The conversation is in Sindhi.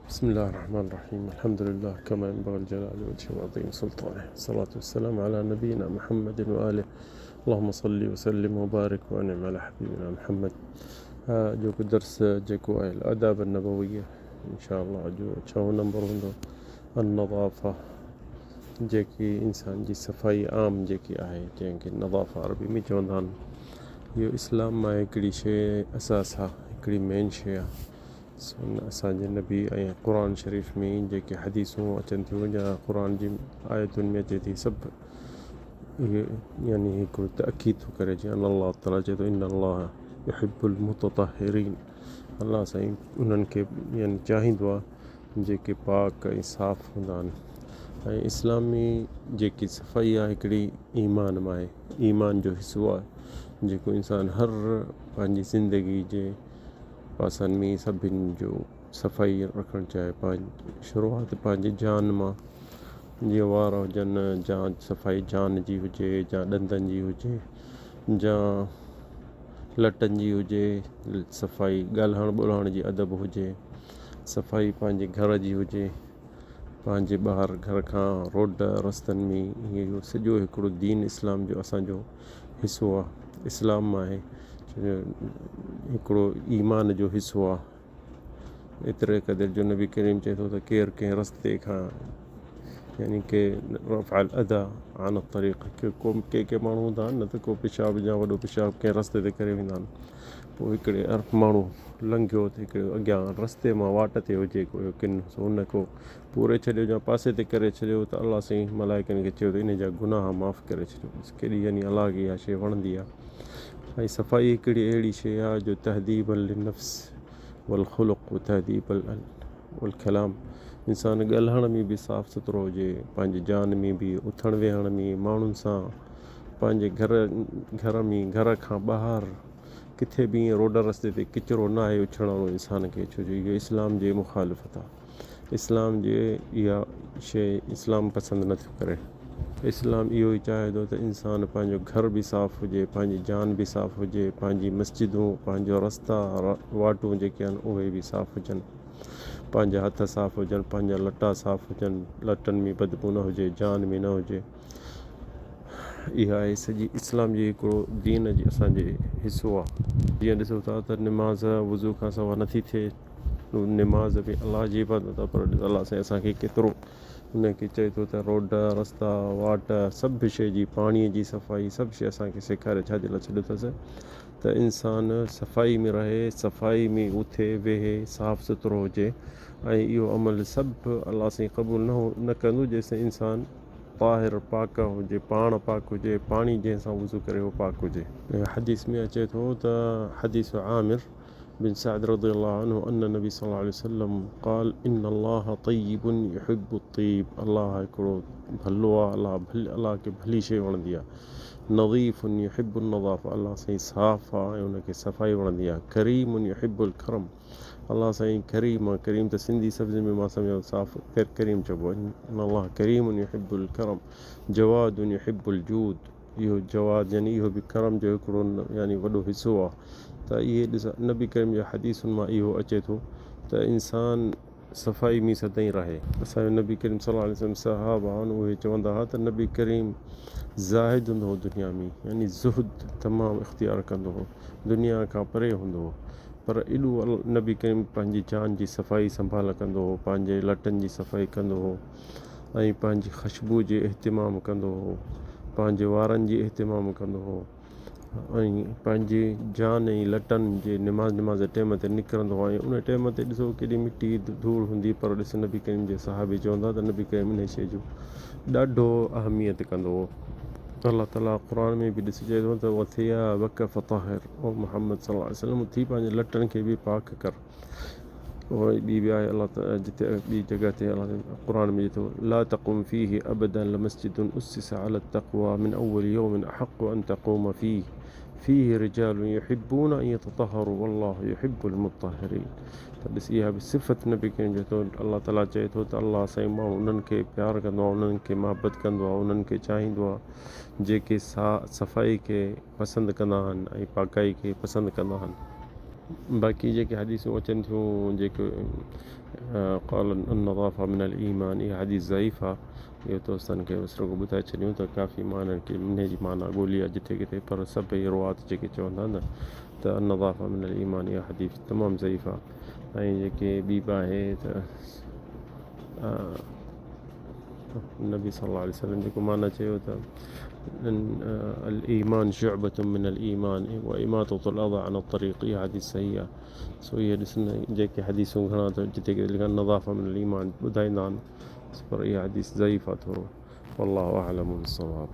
بسم الله الرحمن الرحيم الحمد لله كما ينبغي لجلال وجهه وعظيم سلطانه والصلاة والسلام على نبينا محمد وآله اللهم صل وسلم وبارك وانعم على حبيبنا محمد. اڄوڪو درس جيڪو آهي الآداب النبوية انشاء الله جو ڇهون نمبر هوندو النظافة جيڪي انسان جي صفائي عام جيڪي آهي جنهن کي نظافة عربي ۾ چوندا آهن اهو اسلام مان هڪڙي شيء اساس آهي هڪڙي مين شيء آهي. اسان جي نبي ۽ قرآن شريف ۾ جيڪي حديثون اچن ٿيون يا قرآن جي آيتن ۾ اچي ٿي سڀ اهي يعني هڪڙو تاڪيد ٿو ڪري جيئن الله تعاليٰ چئي ٿو ان الله يحب المتطهرين الله سائين انهن کي يعني چاهيندو آهي جيڪي پاڪ ۽ صاف هوندا آهن ۽ اسلام ۾ جيڪي صفائي آهي هڪڙي ايمان مان آهي ايمان جو حصو آهي جيڪو انسان هر پنهنجي زندگي جي پاسن ۾ سڀن جو صفائي رکڻ چاهي پنهنجي شروعات پنهنجي جان مان جيئن وار هجن جا صفائي جان جي هجي جا ڏندن جي هجي جا لٽن جي هجي صفائي ڳالهائڻ ٻولهائڻ جي ادب هجي صفائي پنهنجي گهر جي هجي پنهنجي ٻاهر گهر کان روڊ رستن ۾ اهو سڄو هڪڙو دين اسلام جو اسانجو حصو آ اسلام مان آهي ڇو جو هڪڙو ايمان جو حصو آ ايتري قدر جو نبي ڪريم چئي ٿو ته ڪير ڪنهن رستي کان يعني ڪي رفع الاذيٰ عن الطريق ڪي ڪو ڪي ڪي ماڻهو هوندا آهن نه ته ڪو پيشاب يا وڏو پيشاب ڪنهن رستي تي ڪري ويندا آهن پوء هڪڙي عرب ماڻهو لنگهيو ته هڪڙي اڳيان رستي مان واٽ تي هجي ڪو ڪن سو ان ڪو پوري ڇڏيو يا پاسي تي ڪري ڇڏيو ته الله سائين ملائڪن کي چيو ته ان جا گناهه معاف ڪري ڇڏيو. ڪيڏي يعني الله کي اها شيء وڻندي آهي ۽ صفائي هڪڙي اهڙي شيء آهي جو تهذيب للنفس والخلق وتهذيب والڪلام انسان ڳالهائڻ ۾ به صاف سٿرو هجي پنهنجي جان ۾ به اٿڻ ويهڻ ۾ ماڻهن سان پنهنجي گهر گهر ۾ گهر کان ٻاهر ڪٿي به ائين روڊ رستي تي ڪچرو ناهي اڇلڻو انسان کي ڇو جو اهو اسلام جي مخالفت آهي. اسلام جي اها شيء اسلام پسند نه ٿو ڪري. اسلام اهو ئي چاهي ٿو ته انسان پنهنجو گهر به صاف هجي، پنهنجي جان به صاف هجي، پنهنجي مسجدون، پنهنجو رستا، واٽون جيڪي آهن اهي به صاف هجن، پنهنجا هٿ صاف هجن، پنهنجا لٽا صاف هجن، لٽن ۾ بدبو نه هجي، جان ۾ نه هجي. اها آهي سڄي اسلام جي هڪڙو دين جي اسان جي حصو آهي. جيئن ڏسو ٿا ته نماز وضو کان سوا نٿي ٿئي. نماز به الله جي عبادت آهي پر الله سائين اسان کي ڪيترو ان کي چئي ٿو ته روڊ رستا واٽ سڀ شيء جي پاڻي جي صفائي سڀ شيء اسان کي سيکاري ڇا جي لاء ڇڏيو اٿس ته انسان صفائي ۾ رهي صفائي ۾ اٿي ويهي صاف سٿرو هجي ۽ اهو عمل سڀ الله سائين قبول نه نه ڪندو جيستائين انسان طاهر پاڪ هجي پاڻ پاڪ هجي پاڻي جنهن سان وضو ڪري اهو پاڪ هجي. حديث ۾ اچي ٿو ته حديث عامر بن سعد رضي الله عنه ان النبي صلي الله عليه وسلم قال ان الله طيب يحب الطيب الله هڪڙو ڀلو آ الله ڀل الله کي ڀلي شيء وڻندي آ نظيف يحب النظافه الله سائين صاف آ ۽ ان کي صفائي وڻندي آ ڪريم يحب الڪرم الله سائين ڪريم آ ڪريم ته سنڌي سبز ۾ مان سمجهان ٿو صاف ڪريم چئبو آ ان الله ڪريم يحب الڪرم جواد يحب الجود اهو جواد يعني اهو به ڪرم جو هڪڙو يعني وڏو حصو آ ته اهي ڏس نبي ڪريم جي حديثن مان اهو اچي ٿو ته انسان صفائي ۾ سدائين رهي. اسان جو نبي ڪريم صلي الله عليه وسلم صحابه آهن اهي چوندا ها ته نبي ڪريم زاهد هوندو هو دنيا ۾ يعني زهد تمام اختيار ڪندو هو دنيا کان پري هوندو هو پر ايڏو نبي ڪريم پنهنجي جان جي صفائي سنڀال ڪندو هو پنهنجي لٽن جي صفائي ڪندو هو. ۽ پنهنجي خشبوء جي اهتمام ڪندو هو، پنهنجي وارن جي اهتمام ڪندو هو ۽ پنهنجي جان ۽ لٽن جي نماز نماز جي ٽيم تي نڪرندو هو ۽ ان ٽيم تي ڏسو ڪيڏي مٽي ڌوڙ هوندي پر ڏس نبي ڪريم جي صحابي چوندا ته نبي ڪريم انهي شيء جو ڏاڍو اهميت ڪندو هو. الله تعالي قرآن ۾ به ڏس چئي ٿو ته وثيابک فطهر او محمد صلي الله عليه وسلم اٿي پنهنجي لٽن کي به پاڪ ڪر. وري ٻي به آهي الله تعالي جتي ٻي جڳهه تي الله قرآن ۾ ٿو لا تقم فيه ابدا لمسجد اسس على التقوى من اول يوم احق ان تقوم فيه فيه رجال يحبون ان يتطهروا والله يحب المطهرين ته ڏس اها به صفت نبي ڪريم جو ٿو الله تعالي چئي ٿو ته الله سائين ماڻهو انهن کي پيار ڪندو آهي انهن کي محبت ڪندو آهي انهن کي چاهيندو آهي جيڪي صفائي کي پسند ڪندا آهن ۽ پاڪائي کي پسند ڪندا آهن. باقي جيڪي حديثون اچن ٿيون جيڪي قال النظافة من الايمان اها حديث ضعيف آهي. اهو دوستن کي بس رڳو ٻڌائي ڇڏيون ته ڪافي مان انهن کي انهي جي معنيٰ ڳولي آهي جتي ڪٿي پر سڀئي روات جيڪي چون ٿا نه ته النظافة من الايمان اها حديث تمام ضعيف آهي ۽ جيڪي ٻي به آهي ته نبي صلي الله عليه وسلم جيڪو معنيٰ چيو ته الايمان شعبة من الايمان واماطة الاذى عن الطريق اها حديث صحيح آهي. سو اهي ڏسن جيڪي حديثون گهڻا ته جتي ڪٿي لکن نظافة من الايمان ٻڌائيندا آهن پر اها حديث ضعيف آهي ٿورو والله اعلم بالصواب.